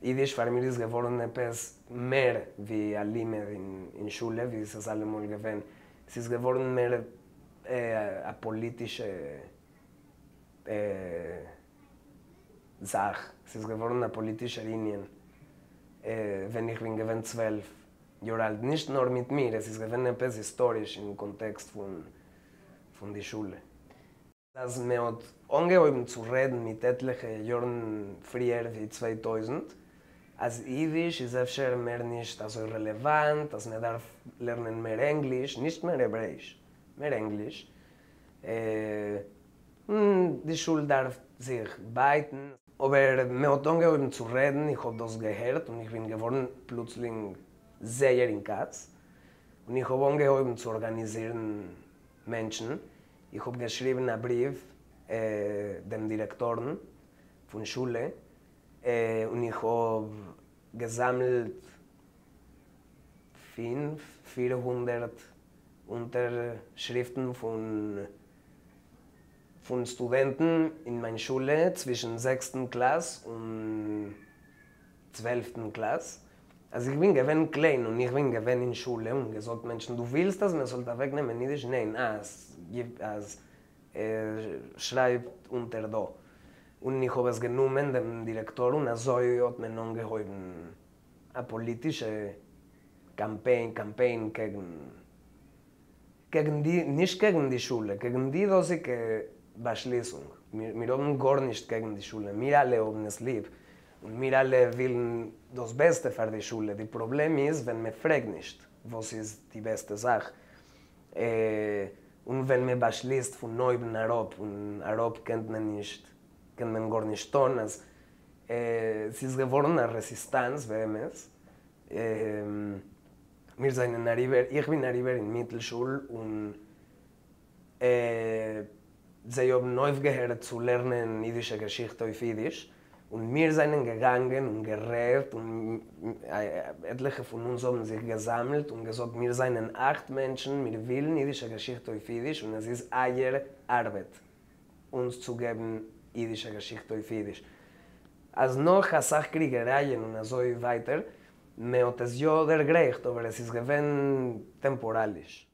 אידיש פאר מיר איז געווארן עפעס מער ווי א לימוד אין שולע, ווי עס איז אלעמאל געווען. עס איז געווארן מער א פאליטישע זאך, עס איז געווארן א פאליטישער ענין ווען איך בין געווען 12 יאר אלט. נישט נאר מיט מיר, עס איז געווען עפעס היסטאריש אין קאנטעקסט פון די שולע. אז מען האט אנגעהויבן צו רעדן מיט עטליכע יארן פריער ווי 2000, אז אידיש איז אפשר מער נישט אזוי רעלעוואנט, אז מען דארף לערנען מער ענגליש, נישט מער העברעאיש, מער ענגליש. די שול דארף זיך בייטן. אבער מען האט אנגעהויבן צו רעדן, איך האב דאס געהערט און איך בין געווארן פלוצלינג זייער אין כעס. און איך האב אנגעהויבן צו ארגאניזירן מענטשן. איך האב געשריבן א בריוו דעם דירעקטארן פון שולע, און איך האב געזאמלט פינף, 400 אונטערשריפטן פון סטודענטן אין מיין שולע צווישן זעקסטן קלאס און 12טן קלאס. אז איך בין געווען קליין און איך בין געווען אין שולע און געזאגט מענטשן, דו ווילסט אז מען זאל אוועקנעמען אידיש? ניין, אז אז שרייב אונטער דא. און איך האב עס גענומען דעם דירעקטאר און אזוי האט מען אנגעהויבן א פאליטישע קאמפיין, קאמפיין קעגן, קעגן די, נישט קעגן די שולע, קעגן די דאזיגע באשליסונג. מיר האבן גארנישט קעגן די שולע, מיר אלע האבן עס ליב. און מיר אלע ווילן דאס בעסטע פאר די שולע. די פראבלעם איז ווען מען פרעגט נישט וואס איז די בעסטע זאך. און ווען מען באשליסט פון אויבן אראפ, און אראפ קען מען נישט, קען מען גארנישט טון, אז עס איז געווארן א רעזיסטאנץ באמת. מיר זענען אריבער, איך בין אריבער אין מיטלשול און זיי האבן אויפגעהערט צו לערנען אידישע געשיכטע אויף אידיש, און מיר זענען געגאנגען און גערעדט, און עטליכע פון אונז האבן זיך געזאמלט און געזאגט, מיר זענען אכט מענטשן, מיר ווילן אידישע געשיכטע אויף אידיש, און עס איז אייער ארבעט אונז צו געבן אידישע געשיכטע אויף אידיש. אז נאך א סך קריגערייען און אזוי ווייטער, מען האט עס יא דערגרייכט, אבער עס איז געווען טעמפאראליש.